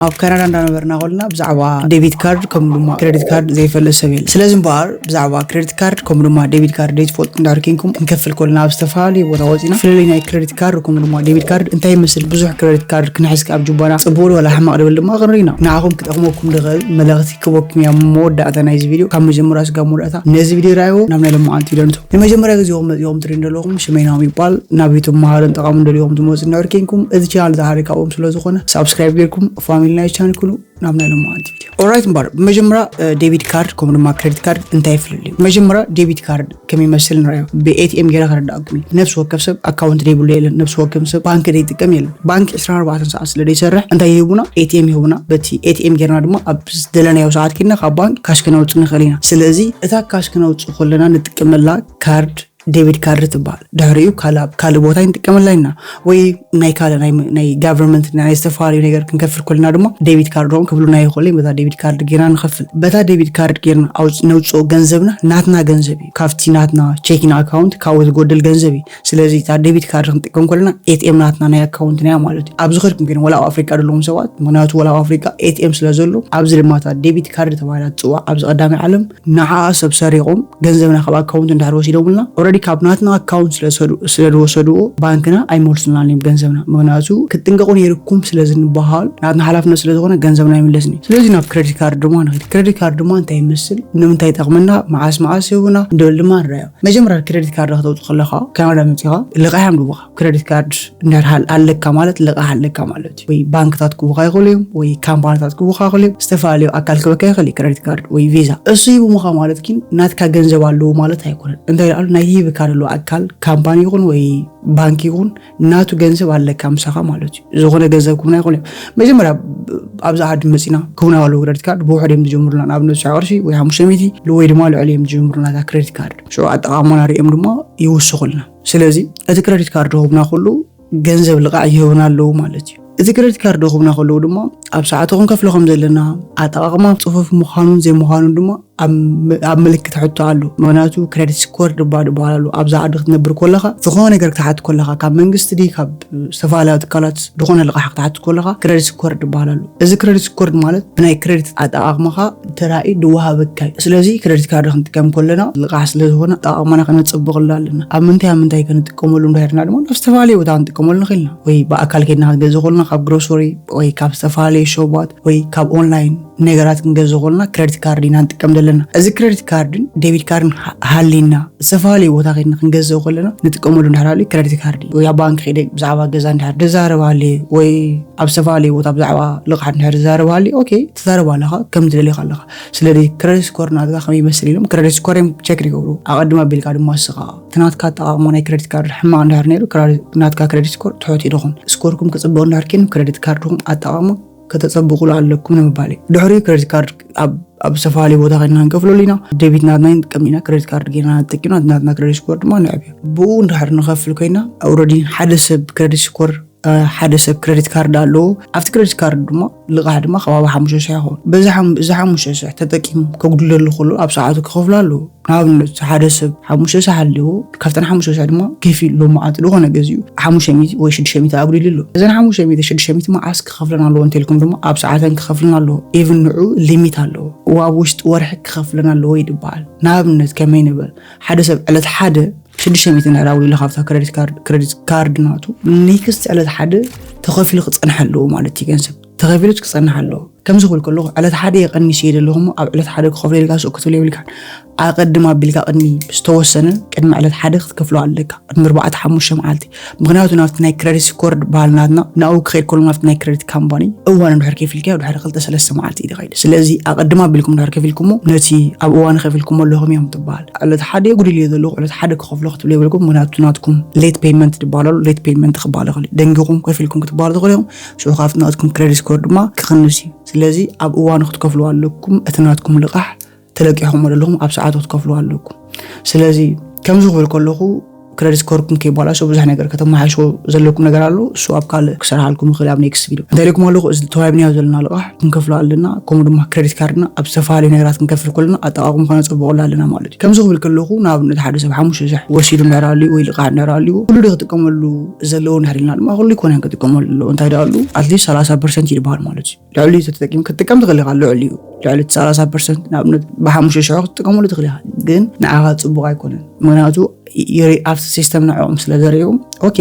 ኣብ ካናዳ እንዳነበርና ከለና ብዛዕባ ዴቢት ካርድ ከም ድማ ክሬዲት ካርድ ዘይፈልጥ ሰብ የለ። ስለዚ እምበኣር ብዛዕባ ክሬዲት ካርድ ከም ድማ ዴቢት ካርድ ዘይትፈልጡ እንድሕር ኬንኩም ክንከፍል ከለና ኣብ ዝተፈላለዩ ቦታ ወፂና ፍለለይ ናይ ክሬዲት ካርድ ከም ድማ ዴቢት ካርድ እንታይ ይመስል ብዙሕ ክሬዲት ካርድ ክንሕዝ ካብ ጅባና ፅቡቅ ወላ ሕማቅ ድብል ድማ ክንርኢና ንዓኹም ክጠቕመኩም ድኽእል መልእኽቲ ክበኩም እያ። መወዳእታ ናይዚ ቪድዮ ካብ መጀመርያ ስጋብ መወዳእታ ነዚ ቪድዮ ራይዎ ናብ ናይ ለማዓንቲ ቪድዮ ንቶ ንመጀመርያ ግዜኹም መፂኹም ትሪን ዘለኹም ሽመይናም ይባል ናብ ዩቱብ መሃርን ጠቓምን ደልዮም ትመፁ እንድሕር ኬንኩም እዚ ቻናል ዝሃሪ ካብኦም ስለ ዝኾነ ሳብስክራይብ ጌርኩም ፋሚሊ ናይ ቻናል ኩሉ ናብ ናይ ሎማዓንቲ ቪድዮ ኦራይት እምበር ብመጀመርያ ዴቢት ካርድ ከምኡ ድማ ክሬዲት ካርድ እንታይ ይፍልል እዩ መጀመርያ ዴቢት ካርድ ከም ይመስል ንረዮ ብኤቲኤም ገይረ ከረዳእኩም እዩ ነፍሲ ወከፍ ሰብ ኣካውንት ዘይብሉ የለን ነፍሲ ወከፍ ሰብ ባንክ ዘይጥቀም የለን ባንክ ዕስራን ኣርባዕተን ሰዓት ስለ ዘይሰርሕ እንታይ ይህቡና ኤቲኤም ይህቡና በቲ ኤቲኤም ጌርና ድማ ኣብ ዝደለናዮ ሰዓት ኪድና ካብ ባንክ ካሽ ከነውፅእ ንኽእል ኢና ስለዚ እታ ካሽ ከነውፅእ ከለና ንጥቀመላ ካርድ ዴቢት ካርድ ትበሃል ድሕሪኡ ካልእ ኣብ ካልእ ቦታ ንጥቀመላ ኢና ወይ ናይ ካልእ ናይ ናይ ጋቨርንመንት ናይ ዝተፈላለዩ ነገር ክንከፍል ከለና ድማ ዴቢት ካርዶም ክብሉና ይኽእሉ እዮም በታ ዴቢት ካርድ ጌርና ንኸፍል በታ ዴቢት ካርድ ጌርና ነውፅኦ ገንዘብና ናትና ገንዘብ እዩ ካብቲ ናትና ቼኪንግ ኣካውንት ካብኡ ዝጎድል ገንዘብ እዩ ስለዚ እታ ዴቢት ካርድ ክንጥቀም ከለና ኤቲኤም ናትና ናይ ኣካውንትና እያ ማለት እዩ ኣብዚ ኸድኩም ግን ወላ ኣብ ኣፍሪቃ ዘለዎም ሰባት ምክንያቱ ወላ ኣብ ኣፍሪቃ ኤቲኤም ስለ ዘሎ ኣብዚ ድማ እታ ዴቢት ካርድ ተባሂላ ትፅዋዕ ኣብዚ ቀዳማይ ዓለም ንዓኣ ሰብ ሰሪቖም ገንዘብና ካብ ኣካውንት እንድሕር ወሲዶምልና ኦረዲ ካብ ናትና ኣካውንት ስለ ዝወሰድዎ ባንክና ኣይመልሱልናን እዮም ገንዘብና ምክንያቱ ክትጥንቀቑ ነይርኩም ስለ ዝንበሃል ናትና ሓላፍነት ስለ ዝኾነ ገንዘብና ይምለስኒ ስለዚ ናብ ክሬዲት ካርድ ድማ ንኽድ ክሬዲት ካርድ ድማ እንታይ ይመስል ንምንታይ ይጠቕመና መዓስ መዓስ ይህቡና እንደብል ድማ ንረዮ መጀመርያ ክሬዲት ካርድ ከተውፅእ ከለኻ ካናዳ መፂኻ ልቓሕ እዮም ድቡኻ ክሬዲት ካርድ እንድሕር ኣለካ ማለት ልቓሕ ኣለካ ማለት እዩ ወይ ባንክታት ክቡኻ ይኽእሉ እዮም ወይ ካምፓኒታት ክቡኻ ይኽእሉ እዮም ዝተፈላለዩ ኣካል ክበካ ይኽእል እዩ ክሬዲት ካርድ ወይ ቪዛ እሱ ሂቡምኻ ማለት ግን ናትካ ገንዘብ ኣለዎ ማለት ኣይኮነን እንታይ ይልኣሉ ናይ ሂብካ ዘሎ ኣካል ካምፓኒ ይኹን ወይ ባንክ ይኹን ናቱ ገንዘብ ኣለካ ምሳኻ ማለት እዩ ዝኾነ ገንዘብ ክቡና ይኽእሉ እዮም መጀመርያ ኣብዚ ዓዲ መፂና ክቡና ከለዉ ክሬዲት ካርድ ብውሕድ እዮም ዝጀምሩና ንኣብነት ሽዑ ቅርሺ ወይ ሓሙሽተ ሚእቲ ወይ ድማ ልዕሊ እዮም ዝጀምሩና እታ ክሬዲት ካርድ ሽዑ ኣጠቓቕማና ሪኦም ድማ ይውስኹልና ስለዚ እቲ ክሬዲት ካርድ ክህቡና ከለዉ ገንዘብ ልቓዕ ይህቡና ኣለዉ ማለት እዩ። እቲ ክሬዲት ካርድ ክህቡና ከለዉ ድማ ኣብ ሰዓቱ ክንከፍሎ ከም ዘለና፣ ኣጠቓቕማ ጽፉፍ ምዃኑን ዘይምዃኑን ድማ ኣብ ምልክት ሕቶ ኣሎ። ምኽንያቱ ክሬዲት ስኮር ድባ ድበሃል ኣሎ። ኣብዛ ዓዲ ክትነብር ከለኻ ዝኾነ ነገር ክትሓት ከለኻ ካብ መንግስቲ ድዩ ካብ ዝተፈላለያ ትካላት ዝኾነ ልቓሕ ክትሓት ከለኻ ክሬዲት ስኮር ድበሃል ኣሎ። እዚ ክሬዲት ስኮር ማለት ብናይ ክሬዲት ኣጠቓቕማኻ ተራእዩ ድወሃበካ እዩ። ስለዚ ክሬዲት ካርድ ክንጥቀም ከለና ልቓሕ ስለ ዝኾነ ኣጠቓቕማና ከነጸብቐሉ ኣለና። ኣብ ምንታይ ኣብ ምንታይ ክንጥቀመሉ እንድሕርና ድማ ናብ ዝተፈላለየ ቦታ ክንጥቀመሉ ንኽእል ኢና። ወይ ብኣካል ከይድና ክንገዝእ ከለና ካብ ግሮሰሪ ወይ ካብ ዝተፈላለየ ሾባት ወይ ካብ ኦንላይን ነገራት ክንገዝእ ከለና ክሬዲት ካርድ ኢና ንጥቀም ዘለና። እዚ ክሬዲት ካርድን ዴቢት ካርድን ሃ- ሃሊና ዝተፈላለየ ቦታ ከይድና ክንገዝእ ከለና ንጥቀመሉ እንድሕር ሃልዩ ክሬዲት ካርድ እዩ። ወይ ኣብ ባንክ ከይደ ብዛዕባ ገዛ እንድሕር ድዛረብ ሃልየ ወይ ኣብ ዝተፈላለየ ቦታ ብዛዕባ ልቕሓት እንድሕር ዝዛረብ ሃልዩ ኦኬ ትዛረብ ኣለኻ ከም ትደልዮ ኣለኻ። ስለዚ ክሬዲት ስኮር ናትካ ከመይ ይመስል ኢሎም ክሬዲት ስኮር እዮም ቸክ ይገብሩ። ኣቐድም ኣቢልካ ድማ እስኻ እቲ ናትካ ኣጠቓቕማ ናይ ክሬዲት ካርድ ሕማቕ እንድሕር ነይሩ ክራሪ- ናትካ ክሬዲት ስኮር ትሑት እዩ ድኹን። ስኮርኩም ክጽብቕ እንድሕር ኬኑ ክሬዲት ካርድኹም ኣጠቓቕማ ከተጸብቑሉ ኣለኩም ንምባል እዩ። ድሕሪኡ ክሬዲት ካርድ ኣብ ኣብ ዝተፈላለየ ቦታ ከይድና ክንከፍለሉ ኢና። ዴቢት ናትና ንጥቀም ኢና፣ ክሬዲት ካርድ ጌርና ንጠቂምና ናትና ክሬዲት ስኮር ድማ ንዕብዮ። ብኡ እንድሕር ንኸፍል ኮይና ኣውረዲ ሓደ ሰብ ክሬዲት ስኮር ሓደ ሰብ ክሬዲት ካርድ ኣለዎ ኣብቲ ክሬዲት ካርድ ድማ ልቓሕ ድማ ከባቢ ሓሙሽተ ሽሕ ይኸውን በዚ ሓሙሽተ ሽሕ ተጠቂሙ ከጉድለሉ ከሎ ኣብ ሰዓቱ ክኸፍሉ ኣለዎ ንኣብነት ሓደ ሰብ ሓሙሽተ ሽሕ ኣለዎ ካብተን ሓሙሽተ ሽሕ ድማ ከፊሉ ሎማዓንቲ ዝኾነ ገዚኡ ሓሙሽተ ሚእቲ ወይ ሽዱሽተ ሚእቲ ኣጉዲሉ ኣሎ እዘን ሓሙሽተ ሚእቲ ሽዱሽተ ሚእቲ መዓስ ክኸፍለን ኣለዎ እንተልኩም ድማ ኣብ ሰዓተን ክኸፍለን ኣለዎ ኢቭን ንዑ ሊሚት ኣለዎ ኣብ ውሽጢ ወርሒ ክኸፍለን ኣለዎ ይድበሃል ንኣብነት ከመይ ንበል ሓደ ሰብ ዕለት ሓደ ሽዱሽተ ሚእቲ እንድሕር ኣውሊሉ ካብታ ክሬዲት ካርድ ክሬዲት ካርድ ናቱ ኔክስት ዕለት ሓደ ተኸፊሉ ክጸንሕ ኣለዎ ማለት እዩ ገንዘብ ተኸፊሉ ክጸንሕ ኣለዎ ከምዚ ክብል ከለኹ ዕለት ሓደ የቐኒስ እየ ዘለኹ እሞ ኣብ ዕለት ሓደ ክኸፍሎ ኢልካ ስቕ ክትብል የብልካን ኣቐድም ኣቢልካ ቅድሚ ዝተወሰነ ቅድሚ ዕለት ሓደ ክትከፍሎ ኣለካ ቅድሚ ኣርባዕተ ሓሙሽተ መዓልቲ ምኽንያቱ ናብቲ ናይ ክሬዲት ስኮር ድበሃል ናትና ናብኡ ክኸይድ ከሎ ናብቲ ናይ ክሬዲት ካምፓኒ እዋን እንድሕር ከፊልካዮ ድሕሪ ክልተ ሰለስተ መዓልቲ እዩ ዝኸይድ ስለዚ ኣቐድም ኣቢልኩም እንድሕር ከፊልኩሞ ነቲ ኣብ እዋን ከፊልኩሞ ኣለኹም እዮም ትበሃል ዕለት ሓደ የጉድል እየ ዘለኹ ዕለት ሓደ ክኸፍሎ ክትብሉ የብልኩም ምኽንያቱ ናትኩም ሌት ፔይመንት ድበሃል ኣሎ ሌት ፔይመንት ክበሃል ይኽእል እዩ ደንጊኹም ከፊልኩም ክትበሃሉ ትኽእሉ ኢኹም ሽዑ ካብቲ ናትኩም ክሬዲት ስኮር ድማ ክቕንስ እዩ ስለዚ ኣብ እዋኑ ክትከፍልዎ ኣለኩም እቲ ናትኩም ልቓሕ ተለቂሕኩሞ ዘለኹም ኣብ ሰዓቱ ክትከፍልዎ ኣለኩም ስለዚ ከምዚ ክብል ከለኹ ክረዲት ስኮርኩም ከይባላሾ ብዙሕ ነገር ከተመሓይሽዎ ዘለኩም ነገር ኣሎ። እሱ ኣብ ካልእ ክሰርሓልኩም ይኽእል ኣብ ኔክስት ቪድዮ። እንታይ ኢለኩም ኣለኹ? እዚ ተዋሂብናዮ ዘለና ልቓሕ ክንከፍሎ ኣለና። ከምኡ ድማ ክረዲት ካርድና ኣብ ዝተፈላለዩ ነገራት ክንከፍል ከለና ኣጠቓቕሙ ከነፀብቐሉ ኣለና ማለት እዩ። ከምዚ ክብል ከለኹ ንኣብነት ሓደ ሰብ ሓሙሽተ ሽሕ ወሲዱ እንድሕር ኣልዩ ወይ ልቓሕ እንድሕር ኣልዩ ኩሉ ዶ ክጥቀመሉ ዘለዎ እንድሕር ኢልና ድማ ኩሉ ኣይኮነን ክጥቀመሉ ኣለዎ። እንታይ ደኣ ኣሉ ኣትሊስት ሰላሳ ፐርሰንት ይበሃል ማለት እዩ። ልዕሊ ተጠቂም ክትጥቀም ትኽእል ኢኻ። ልዕሊ ልዕሊ ሰላሳ ፐርሰንት ንኣብነት ብሓሙሽተ ሽሕ ክትጥቀመሉ ትኽእል ኢኻ። ግን ንዓኻ ፅቡቕ ኣይኮነን። ምክንያቱ ኣብቲ ሲስተም ንዕኦም ስለ ዘርእዮም ኦኬ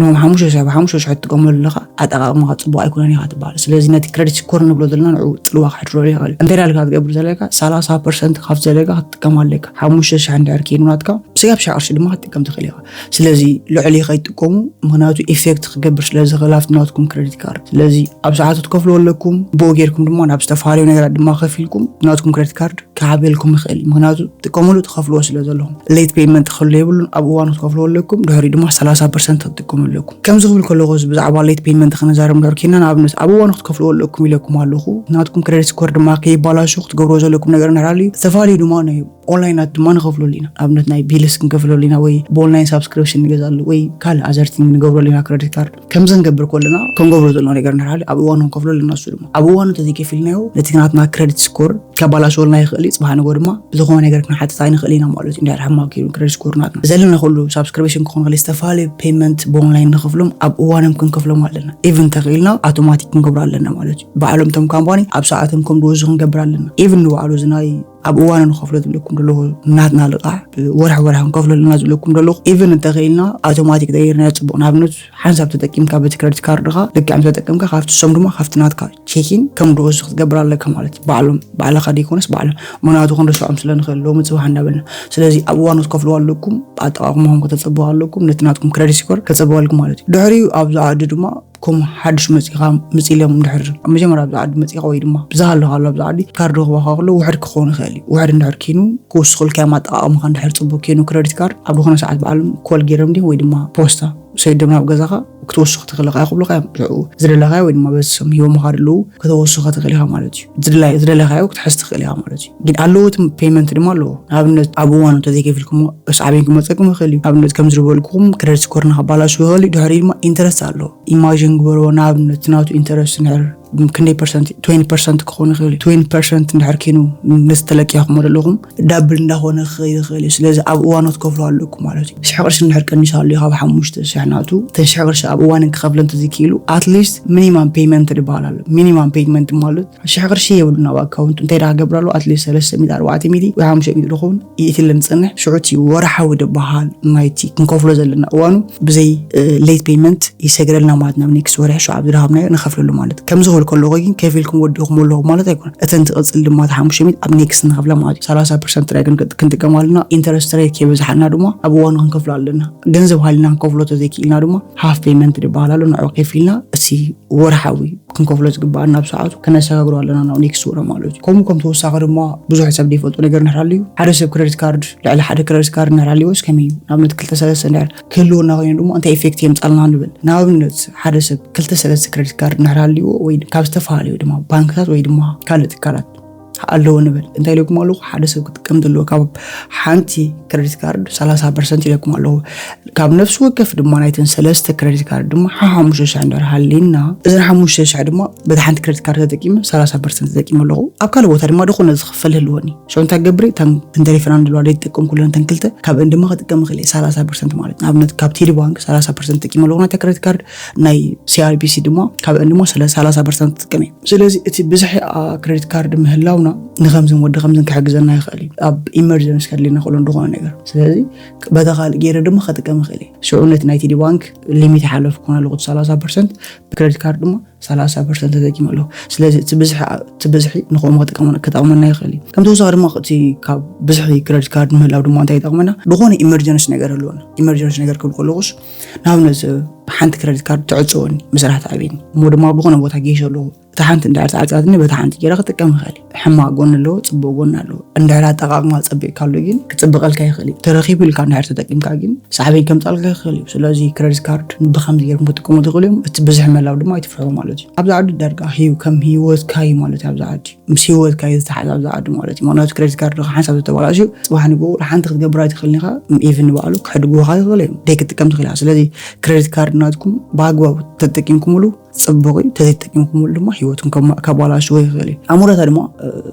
ኖም ሓሙሽተ ሽሕ ብሓሙሽተ ሽሕ ትጥቀመሉ ኣለኻ ኣጠቃቅማኻ ፅቡቅ ኣይኮነን ኢኻ ትበሃል። ስለዚ ነቲ ክረዲት ስኮር ንብሎ ዘለና ንዑ ፅልዋ ክሕድሮ ይኽእል። እንታይ ዳልካ ክትገብር ዘለካ ሰላሳ ፐርሰንት ካብቲ ዘለካ ክትጥቀም ኣለካ። ሓሙሽተ ሽሕ እንድሕር ከይኑ ናትካ ስጋብ ሽሕ ቅርሺ ድማ ክትጥቀም ትኽእል ኢኻ። ስለዚ ልዕሊ ከይትጥቀሙ ምክንያቱ ኢፌክት ክገብር ስለ ዝኽእል ኣብቲ ናትኩም ክረዲት ካርድ። ስለዚ ኣብ ሰዓቱ ትከፍልዎ ኣለኩም። ብኡ ጌርኩም ድማ ናብ ዝተፈላለዩ ነገራት ድማ ከፊልኩም ናትኩም ክረዲት ካርድ ክዓብየልኩም ይኽእል እዩ። ምክንያቱ ትጥቀምሉ ትኸፍልዎ ስለ ዘለኹም። ሌት ፔይመንት ክህሉ የብሉን። ኣብ እዋኑ ክትከፍልዎ ኣለኩም። ድሕሪ ድማ ሰላሳ ፐርሰንት ክትጥቀሙ ኣለኩም። ከምዚ ክብል ከለኹ እዚ ብዛዕባ ሌት ፔይመንት ክንዛረብ እንድሕር ኬና ንኣብነት ኣብ እዋኑ ክትከፍልዎ ኣለኩም ኢለኩም ኣለኹ። ናትኩም ክረዲት ስኮር ድማ ከይባላሹ ክትገብርዎ ዘለኩም ነገር እንድሕር ሃልዩ ዝተፈላለዩ ድማ ናይ ኦንላይናት ድማ ንኸፍለሉ ኢና። ኣብነት ናይ ቢልስ ክንከፍለሉ ኢና ወይ ብኦንላይን ሳብስክሪፕሽን ንገዛሉ ወይ ካልእ ኣዘርቲንግ ንገብረሉ ኢና ክረዲት ካርድ። ከምዚ ክንገብር ከለና ክንገብሮ ዘለና ነገር እንድሕር ሃልዩ ኣብ እዋኑ ክንከፍሎ ኣለና። እሱ ድማ ኣብ እዋኑ እንተዘይከፊልናዮ ነቲ ናትና ክረዲት ስኮር ከባላሽወልና ይኽእል እዩ። ጽባሕ ንግሆ ድማ ብዝኾነ ነገር ክንሓትት ኣይንኽእል ኢና ማለት እዩ። እንድሕር ሕማቕ ኮይኑ ክረዲት ስኮር ናትና ዘለና ኩሉ ሳብስክሪፕሽን ክኾን ከለ ዝተፈላለዩ ፔመንት ብኦንላይን ንኽፍሎም ኣብ እዋኖም ክንከፍሎም ኣለና። ኢቭን ተኽኢልና ኣውቶማቲክ ክንገብሮ ኣለና ማለት እዩ። ባዕሎም እቶም ካምፓኒ ኣብ ሰዓቶም ከም ዝወስዱ ክንገብር ኣለና። ኢቭን ንባዕሉ እዚ ናይ ኣብ እዋኑ ንኸፍሎ ዝብለኩም ዘለኹ ናትና ልቓሕ ወርሒ ወርሒ ክንከፍሎ ኣለና ዝብለኩም ዘለኹ ኢቭን እንተኽኢልና ኣውቶማቲክ ተገይርና ጽቡቕ። ንኣብነት ሓንሳብ ተጠቂምካ በቲ ክረዲት ካርድኻ ልክዕ ምስ ተጠቀምካ ካብቲ እሶም ድማ ካብቲ ናትካ ቼኪን ከም ዝወስዱ ክትገብር ኣለካ ማለት እዩ። ባዕሎም ባዕልኻ ደይኮነስ ባዕሎም ምክንያቱ ክንርስዖም ስለ ንኽእል ሎሚ ጽባሕ እንዳበልና። ስለዚ ኣብ እዋኑ ክትከፍልዎ ኣለኩም። ኣጠቓቕማኹም ከተጸብቑ ኣለኩም። ነቲ ናትኩም ክረዲት ስኮር ከጸብቐልኩም ማለት እዩ። ድሕሪኡ ኣብዚ ዓዲ ድማ ከም ሓድሽ መጺኻ ምጺሎም እንድሕር ኣብ መጀመርያ ኣብዚ ዓዲ መጺኻ ወይ ድማ ብዝሃለኻሉ ኣብዚ ዓዲ ካርድ ክህባኻ ከሎ ውሕድ ክኸውን ይኽእል እዩ። ውሕድ እንድሕር ኪኑ ክውስኹልካ እዮም ኣጠቓቕምኻ እንድሕር ጽቡቅ ኪኑ ክረዲት ካርድ ኣብ ዝኾነ ሰዓት በዓሎም ኮል ገይሮም ድዮም ወይ ድማ ፖስታ ሰይዶም ናብ ገዛኻ ክትወስኽ ትኽእል ኢኻ ክብሉኻ እዮም። ሽዑ ዝደለኻዮ ወይ ድማ በስም ሂቦምኻ ደለዉ ከተወስኸ ትኽእል ኢኻ ማለት እዩ። ዝድላይ ዝደለኻዮ ክትሕዝ ትኽእል ኢኻ ማለት እዩ። ግን ኣለዎ እቲ ፔመንት ድማ ኣለዎ። ንኣብነት ኣብ እዋኑ እንተዘይከፊልኩሞ ሳዕቤን ክመፀኩም ይኽእል እዩ። ኣብነት ከም ዝበልኩኹም ክረዲት ስኮር ንኸባላሹ ይኽእል እዩ። ድሕሪ ድማ ኢንተረስት ኣለዎ። ኢማጂን ግበርዎ። ንኣብነት ናቱ ኢንተረስት እንድሕር ክንደይ ፐርሰንት ትዌንቲ ፐርሰንት ክኾን ይኽእል እዩ። ትዌንቲ ፐርሰንት እንድሕር ኪኑ ምስ ተለቂኹሞ ዘለኹም ዳብል እንዳኾነ ክኸይድ ይኽእል እዩ። ስለዚ ኣብ እዋኑ ክትከፍሉ ኣለኩም ማለት እዩ። ሽሕ ቅርሺ እንድሕር ቀኒሱ ኣሎ ካብ ሓሙሽተ ሽሕ ናቱ እተን ሽሕ ቅርሺ ኣብ እዋን ክኸፍለ እንተዘይክኢሉ ኣትሊስት ሚኒማም ፔይመንት ዝበሃል ኣሎ። ሚኒማም ፔይመንት ማለት ሽሕ ቅርሺ የብሉን ኣብ ኣካውንቱ እንታይ ደኣ ክገብር ኣለዎ ኣትሊስት ሰለስተ ሚእቲ ኣርባዕተ ሚእቲ ወይ ሓሙሽተ ሚእቲ ዝኸውን ይእትለን ዝጸንሕ ሽዑ እቲ ወርሓዊ ዝበሃል ናይቲ ክንከፍሎ ዘለና እዋኑ ብዘይ ሌት ፔይመንት ይሰግረልና ማለት ናብ ኔክስት ወርሒ ሽዑ ኣብ ዝረኸብናዮ ንኸፍለሉ ማለት እዩ። ከምዚ ክብል ከለኹ ግን ከፊልኩም ወዲኹም ኣለኹም ማለት ኣይኮነን። እተን ትቕጽል ድማ እቲ ሓሙሽተ ሚእቲ ኣብ ኔክስት ንኸፍለ ማለት እዩ። ሰላሳ ፐርሰንት ጥራይ ግን ክንጥቀም ኣለና። ኢንተረስት ሬት ከይበዝሓልና ድማ ኣብ እዋኑ ክንከፍሎ ኣለና። ገንዘብ ሃልና ክንከፍሎ ተዘይክኢልና ድማ ሃፍ ፔይመንት ዝበሃል ኣሎ። ንዕኡ ከፊልና እቲ ወርሓዊ ክንከፍሎ ዝግባኣና ኣብ ሰዓቱ ከነሰጋግሮ ኣለና ናብ ኔክስት ወር ማለት እዩ። ከምኡ ከም ተወሳኺ ድማ ብዙሕ ሰብ ዘይፈልጦ ነገር እንድሕር ሃልዩ ሓደ ሰብ ክረዲት ካርድ ልዕሊ ሓደ ክረዲት ካርድ እንድሕር ሃልዩዎስ ከመይ እዩ? ንኣብነት ክልተ ሰለስተ እንድሕር ክህልወና ኮይኑ ድማ እንታይ ኢፌክት የምጻልና ንብል። ንኣብነት ሓደ ሰብ ክልተ ሰለስተ ክረዲት ካርድ እንድሕር ሃልዩዎ ወይ ካብ ዝተፈላለዩ ድማ ባንክታት ወይ ድማ ካልእ ትካላት ኣለዎ ንበል። እንታይ ኢለኩም ኣለኹ? ሓደ ሰብ ክጥቀም ዘለዎ ካብ ሓንቲ ክረዲት ካርድ ሰላሳ ፐርሰንት ኢለኩም ኣለኹ። ካብ ነፍሲ ወከፍ ድማ ናይተን ሰለስተ ክረዲት ካርድ ድማ ሓሙሽተ ሽሕ እንድሕር ሃልዩና እዘን ሓሙሽተ ሽሕ ድማ በቲ ሓንቲ ክረዲት ካርድ ተጠቂመ ሰላሳ ፐርሰንት ተጠቂመ ኣለኹ። ኣብ ካልእ ቦታ ድማ ዝኾነ ዝኽፈል ህልወኒ ሽዑ እንታይ ክገብር እተን እንተ ሪፈራንድ ለዋ ዘይትጥቀም ኩለን እተን ክልተ ካብአን ድማ ክጥቀም ይኽእል እየ ሰላሳ ፐርሰንት ማለት ንኣብነት ካብ ቴዲ ባንክ ሰላሳ ፐርሰንት ተጠቂመ ኣለኹ ናይታ ክረዲት ካርድ ናይ ሲኣርቢሲ ድማ ካብአን ድማ ሰላሳ ፐርሰንት ትጥቀም እየ። ስለዚ እቲ ብዝሒ ክረዲት ካርድ ምህላውና ንኸምዝን ወዲ ከምዝን ክሕግዘና ይኽእል እዩ ኣብ ኢመርጀንሲ ከድልየና ከሎ ዝኾነ ነገር። ስለዚ በታ ካልእ ገይረ ድማ ከጥቀም ይኽእል እየ። ሽዑ ነቲ ናይ ቴዲ ባንክ ሊሚት ይሓለፍ ክኾን ኣለኹ ሰላሳ ፐርሰንት ብክረዲት ካርድ ድማ ሰላሳ ፐርሰንት ተጠቂመ ኣለኹ። ስለዚ እቲ ብዝሒ እቲ ብዝሒ ንኸምኡ ክጠቕመና ይኽእል እዩ። ከም ተወሳኺ ድማ እቲ ካብ ብዝሒ ክረዲት ካርድ ምህላው ድማ እንታይ ይጠቕመና? ዝኾነ ኢመርጀንሲ ነገር ኣለዎና። ኢመርጀንሲ ነገር ክብል ከለኹስ ንኣብነት ሓንቲ ክረዲት ካርድ ትዕፅወኒ፣ መስራሕ ትኣብየኒ እሞ ድማ ኣብ ዝኾነ ቦታ ገይሸ ኣለኹ እታ ሓንቲ እንድሕር ተዓጻትኒ በታ ሓንቲ ገይረ ክጥቀም ይኽእል እየ። ሕማቕ ጎኒ ኣለዎ፣ ጽቡቕ ጎኒ ኣለዎ። እንድሕር ኣጠቓቕማ ጸቢቕካሉ ግን ክጽብቐልካ ይኽእል እዩ። ተረኺቡ ኢልካ እንድሕር ተጠቂምካ ግን ሳዕቤን ከምጻልካ ይኽእል እዩ። ስለዚ ክረዲት ካርድ ብኸምዚ ገይርኩም ክትጥቀሙ ትኽእሉ እዮም። እቲ ብዝሕ ምህላው ድማ ኣይትፍርሑ ማለት እዩ። ኣብዚ ዓዲ ዳርጋ ህዩ ከም ህይወትካ እዩ ማለት እዩ። ኣብዚ ዓዲ ምስ ህይወትካ እዩ ዝተሓዝ ኣብዚ ዓዲ ማለት እዩ። ምኽንያቱ ክረዲት ካርድ ሓንሳብ ተተበላሽዩ ጽባሕ ንግሆ ሓንቲ ክትገብር ኣይትኽእልን ኢኻ። ኢቭን ንባዕሉ ክሕድጉኻ ይኽእሉ እዮም። ደይ ክትጥቀም ትኽእል ኢኻ። ስለዚ ክረዲት ካርድ ናትኩም ብኣግባቡ ተጠቂምኩምሉ ጽቡቕ እዩ። ተዘይተጠቂምኩምሉ ድማ ህይወትኩም ከማ- ከባላሽዎ ይኽእል እዩ። ኣሞራታ ድማ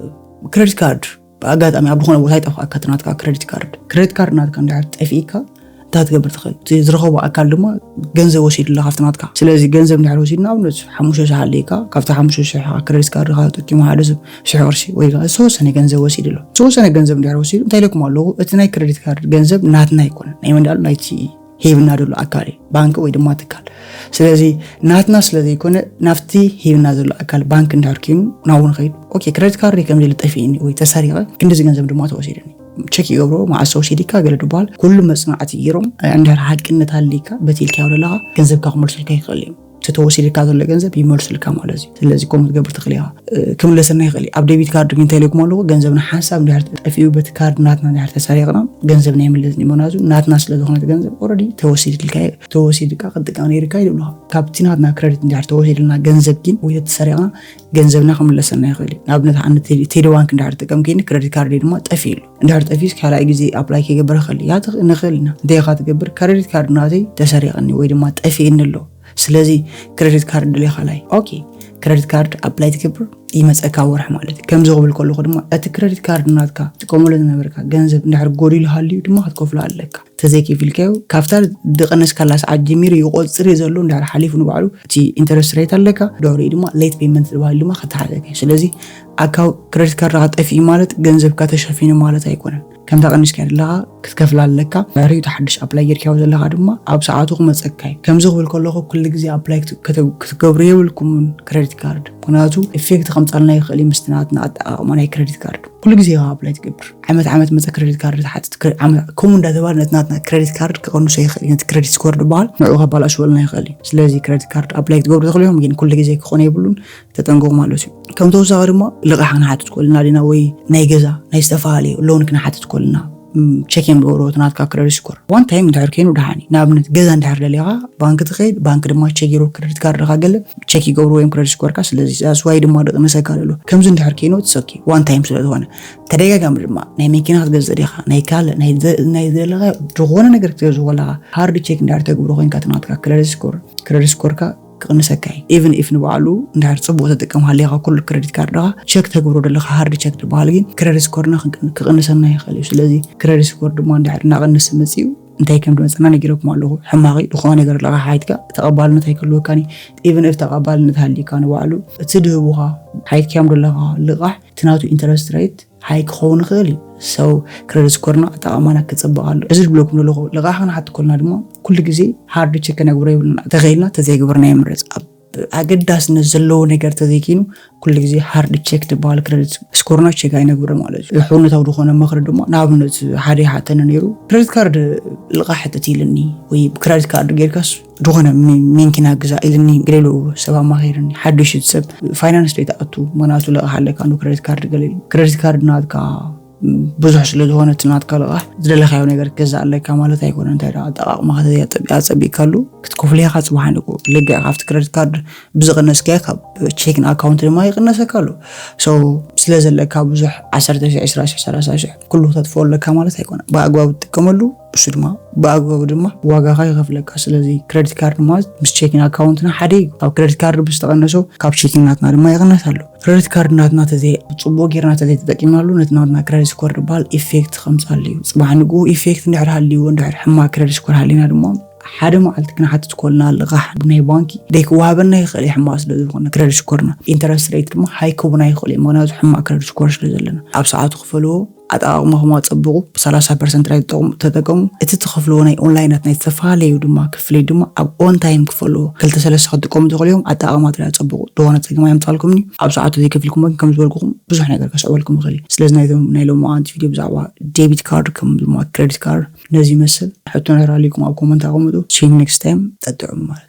ክረዲት ካርድ ብኣጋጣሚ ኣብ ዝኾነ ቦታ ይጠፍኣካ እቲ ናትካ ክረዲት ካርድ። ክረዲት ካርድ ናትካ እንድሕር ጠፊእካ እንታይ ትገብር ትኽእል? እቲ ዝረኸቦ ኣካል ድማ ገንዘብ ወሲዱ ኣሎ ካብቲ ናትካ። ስለዚ ገንዘብ እንድሕር ወሲዱ ንኣብነት ሓሙሽተ ሽሕ ሃልይካ ካብቲ ሓሙሽተ ሽሕ ክረዲት ካርድካ ተጠቂሙ ሓደ ሰብ ሽሕ ቅርሺ ወይ ከዓ ዝተወሰነ ገንዘብ ወሲዱ ኣሎ። ዝተወሰነ ገንዘብ እንድሕር ወሲዱ እንታይ ኢለኩም ኣለኹ? እቲ ናይ ክረዲት ካርድ ገንዘብ ናትና ኣይኮነን። ናይ መን ዳሉ? ናይቲ ሂብና ዘሎ ኣካል እዩ፣ ባንክ ወይ ድማ ትካል። ስለዚ ናትና ስለ ዘይኮነ ናብቲ ሂብና ዘሎ ኣካል ባንክ እንድሕር ኮይኑ ናብኡ ንኸይድ። ኦኬ ክረዲት ካርድ ከምዚ ኢሉ ጠፊእኒ ወይ ተሰሪቐ ክንዲዚ ገንዘብ ድማ ተወሲድኒ ቸክ ይገብሮ መዓስ ተወሲድካ ገለ ድበሃል ኩሉ መጽናዕቲ ገይሮም እንድሕር ሓቅነት ሃልይካ በቲ ኢልካዮ ዘለኻ ገንዘብካ ክመልሱልካ ይኽእል እዮም። እቲ ተወሲድካ ዘሎ ገንዘብ ይመልሱልካ ማለት እዩ። ስለዚ ከምኡ ትገብር ትኽእል ኢኻ። እ፣ ክምለሰና ይኽእል እዩ። ኣብ ዴቢት ካርድ ግን እንታይ ኢለኩም ኣለኹ? ገንዘብና ሓንሳብ እንድሕር ጠፊኡ በቲ ካርድ ናትና እንድሕር ተሰሪቕና ገንዘብና ይምለስኒ። ምኽንያቱ ናትና ስለ ዝኾነት ገንዘብ ኦልሬዲ ተወሲድልካ ተወሲድካ ክጥቀም ነይርካ እዩ ዝብሉኻ። ካብቲ ናትና ክረዲት እንድሕር ተወሲድልና ገንዘብ ግን ወይ ተሰሪቕና ገንዘብና ክምለሰና ይኽእል እዩ። ንኣብነት ኣነ ቴሌ- ቴሌ ባንክ እንድሕር ጥቀም ከይኒ ክረዲት ካርድ ድማ ጠፊኡ ኣሎ። እንድሕር ጠፊኡስ ካልኣይ ግዜ ኣፕላይ ከይገብር ይኽእል እያ ትኽ- ንኽእል ኢና። እንታይ ኢኻ ትገብር? ክረዲት ካርድ ናተይ ተሰሪቕኒ ወይ ድማ ጠፊእኒ ኣሎ። ስለዚ ክረዲት ካርድ ደሊኻ ላይ ኦኬ ክረዲት ካርድ ኣፕላይ ትገብር ይመፀካ ወርሒ ማለት እዩ። ከምዚ ክብል ከለኹ ድማ እቲ ክረዲት ካርድ ናትካ ትጥቀመሉ ዝነበርካ ገንዘብ እንድሕር ጎዲሉ ሃልዩ ድማ ክትከፍሎ ኣለካ። ተዘይከፊልካዮ ካብታ ዝቐነስካላ ሰዓት ጀሚሩ ይቆፅር እዩ ዘሎ። እንድሕር ሓሊፉ ንባዕሉ እቲ ኢንተረስት ሬት ኣለካ። ድሕሪኡ ድማ ሌት ፔመንት ዝበሃል ድማ ከተሓተካ እዩ። ስለዚ ኣካው ክረዲት ካርድካ ጠፊኡ ማለት ገንዘብካ ተሸፊኑ ማለት ኣይኮነን። ከምታ ቀኒስካ ዘለኻ ክትከፍላ ኣለካ። ድሕሪኡ እቲ ሓድሽ ኣፕላይ ጌርካዮ ዘለኻ ድማ ኣብ ሰዓቱ ክመፀካ እዩ። ከምዚ ክብል ከለኹ ኩሉ ግዜ ኣፕላይ ክት- ክተ- ክትገብሩ የብልኩምን ክረዲት ካርድ፣ ምክንያቱ ኢፌክት ከምፃልና ይኽእል እዩ ምስቲ ናትና ኣጠቃቕማ ናይ ክረዲት ካርድ። ኩሉ ግዜ ኢኻ ኣፕላይ ትገብር፣ ዓመት ዓመት መፀ ክረዲት ካርድ ትሓትት ክረ- ዓመት- ከምኡ እንዳተባለ ነቲ ናትና ክረዲት ካርድ ክቐንሶ ይኽእል እዩ። ነቲ ክረዲት ስኮር ዝበሃል ንዕኡ ከባላሽወልና ይኽእል እዩ። ስለዚ ክረዲት ካርድ ኣፕላይ ክትገብሩ ትኽእሉ እዮም፣ ግን ኩሉ ግዜ ክኾነ የብሉን። ተጠንቀቑ ማለት እዩ። ከም ተወሳኺ ድማ ልቓሕ ክንሓትት ከለና ዲና ወይ ናይ ገዛ ናይ ዝተፈላለዩ ሎን ክንሓትት ከለና ቸክ እዮም ዝገብሩ እቲ ናትካ ክረዲት ስኮር። ዋን ታይም እንድሕር ኮይኑ ደሓን እዩ። ንኣብነት ገዛ እንድሕር ደሊኻ ባንክ ትኸይድ፣ ባንክ ድማ ቸክ ገይሩ ክረዲት ካርድካ ገለ ቸክ ይገብሩ ወይም ክረዲት ስኮርካ። ስለዚ that's why ድማ ድቕንሰካ ዘሎ። ከምዚ እንድሕር ኮይኑ it's okay ዋን ታይም ስለ ዝኾነ። ተደጋጋሚ ድማ ናይ መኪና ክትገዝእ ዲኻ፣ ናይ ካልእ ናይ ዘ- ናይ ዘለኻ ዝኾነ ነገር ክትገዝእ ከለኻ ሃርድ ቸክ እንድሕር ተግብሮ ኮይንካ እቲ ናትካ ክረዲት ስኮር ክረዲት ስኮርካ ክቕንሰካ እዩ። ኢቭን ኢፍ ንባዕሉ እንድሕር ጽቡቕ ተጠቀም ሃሊኻ ኩሉ ክረዲት ካርድኻ ቸክ ተግብሮ ዘለኻ ሃርድ ቸክ ዝበሃል ግን ክረዲት ስኮርና ክቕንሰና ይኽእል እዩ። ስለዚ ክረዲት ስኮር ድማ እንድሕር እናቐነሰ መጺኡ እንታይ ከም ዝመጸና ነጊረኩም ኣለኹ። ሕማቂ ዝኾነ ነገር ኣለኻ ሓይትካ ተቐባልነት ኣይክህልወካን እዩ። ኢቭን ኢፍ ተቐባልነት ሃሊካ ንባዕሉ እቲ ድህቡኻ ሓይትካዮም ዘለኻ ልቓሕ እቲ ናቱ ኢንተረስት ሬት ሃይ ክኸውን ይኽእል እዩ። ሰው ክረዲት ስኮርና ኣጠቓቕማና ክጽብቕ ኣሎ። እዚ ዝብለኩም ዘለኹ ልቓሕ ክንሓት ከልና ድማ ኩሉ ግዜ ሃርድ ቸክ ከነግብሮ የብልና። ተኸኢልና ተዘይግብርና ይምረጽ። ኣብ ኣገዳስነት ዘለዎ ነገር ተዘይኪኑ ኩሉ ግዜ ሃርድ ቸክ ዝበሃል ክረዲት ስኮርና ቸክ ኣይነግብሮ ማለት እዩ። ሕውነታዊ ዝኾነ ምኽሪ ድማ ንኣብነት ሓደ ይሓተኒ ነይሩ ክረዲት ካርድ ልቓሕ ሕተት ኢልኒ ወይ ክረዲት ካርድ ጌርካስ ዝኾነ ሚ- ሚንኪና ግዛ ኢልኒ ገሌሉ ሰብ ኣማኺርኒ ሓድሽ እቲ ሰብ ፋይናንስ ዶ ይትኣቱ ምክንያቱ ልቓሕ ኣለካ ዶ ክረዲት ካርድ ገለ ኢሉ ክረዲት ካርድ ናትካ ብዙሕ ስለ ዝኾነ እቲ ናትካ ልቓሕ ዝደለኻዮ ነገር ክትገዛእ ኣለካ ማለት ኣይኮነ እንታይ ደኣ ኣጠቓቕማኻ ተዘይኣጸቢቕካሉ ክትከፍሎ ኢኻ ጽባሕ ንግሆ ልግዕ ካብቲ ክረዲት ካርድ ብዝቐነስካዮ ካብ ቼኪን ኣካውንት ድማ ይቕነሰካ ኣሎ so ስለ ዘለካ ብዙሕ ዓሰርተ ሽሕ ዕስራ ሽሕ ሰላሳ ሽሕ ኩሉ ክተጥፍኦ ኣለካ ማለት ኣይኮነ ብኣግባቡ ትጥቀመሉ እሱ ድማ ብኣግባቡ ድማ ዋጋኻ ይኸፍለካ ስለዚ ክረዲት ካርድ ማለት ምስ ቼኪን ኣካውንትና ሓደ እዩ ካብ ክረዲት ካርድ ብዝተቐነሶ ካብ ቼኪን ናትና ድማ ይቕነስ ኣሎ ክረዲት ካርድ ናትና ተዘይ ፅቡቅ ጌርና ተዘይ ተጠቂምናሉ ነቲ ናትና ክረዲት ስኮር ዝበሃል ኢፌክት ከምፃሉ እዩ ፅባሕ ንግኡ ኢፌክት እንድሕር ሃልይዎ እንድሕር ሕማቅ ክረዲት ስኮር ሃሊና ድማ ሓደ መዓልቲ ክንሓትት ኮልና ልቓሕ ናይ ባንኪ ደይክወሃበና ይኽእል እዩ ሕማቅ ስለ ዝኾነ ክረዲት ስኮርና ኢንተረስት ሬት ድማ ሃይ ክቡና ይኽእል እዩ ምክንያቱ ሕማቅ ክረዲት ስኮር ስለ ዘለና ኣብ ሰዓቱ ክፈልዎ ኣጠቓቕማኹም ኣጸብቑ፣ ሰላሳ ፐርሰንት ጥራይ ተጠቕሙ፣ ተጠቀሙ። እቲ ትኸፍልዎ ናይ ኦንላይናት ናይ ዝተፈላለዩ ድማ ክፍሊት ድማ ኣብ ኦን ታይም ክፈልዎ። ክልተ ሰለስተ ክትጥቀሙ ትኽእሉ እዮም። ኣጠቓቕማ ጥራይ ኣጸብቑ። ዝኾነ ጸገም ኣየምጻልኩምን እዩ። ኣብ ሰዓቱ ዘይከፊልኩሞ ግን ከም ዝበልኩኹም ብዙሕ ነገር ከስዕበልኩም ይኽእል እዩ። ስለዚ ናይዞም ናይ ሎማዓንቲ ቪድዮ ብዛዕባ ዴቢት ካርድ ከም ድማ ክረዲት ካርድ ነዚ ይመስል። ሕቶ እንድሕር ሃልዩኩም ኣብ ኮመንት ኣቐምጡ። See you next time። ጠጥዑሙ ማለት እዩ።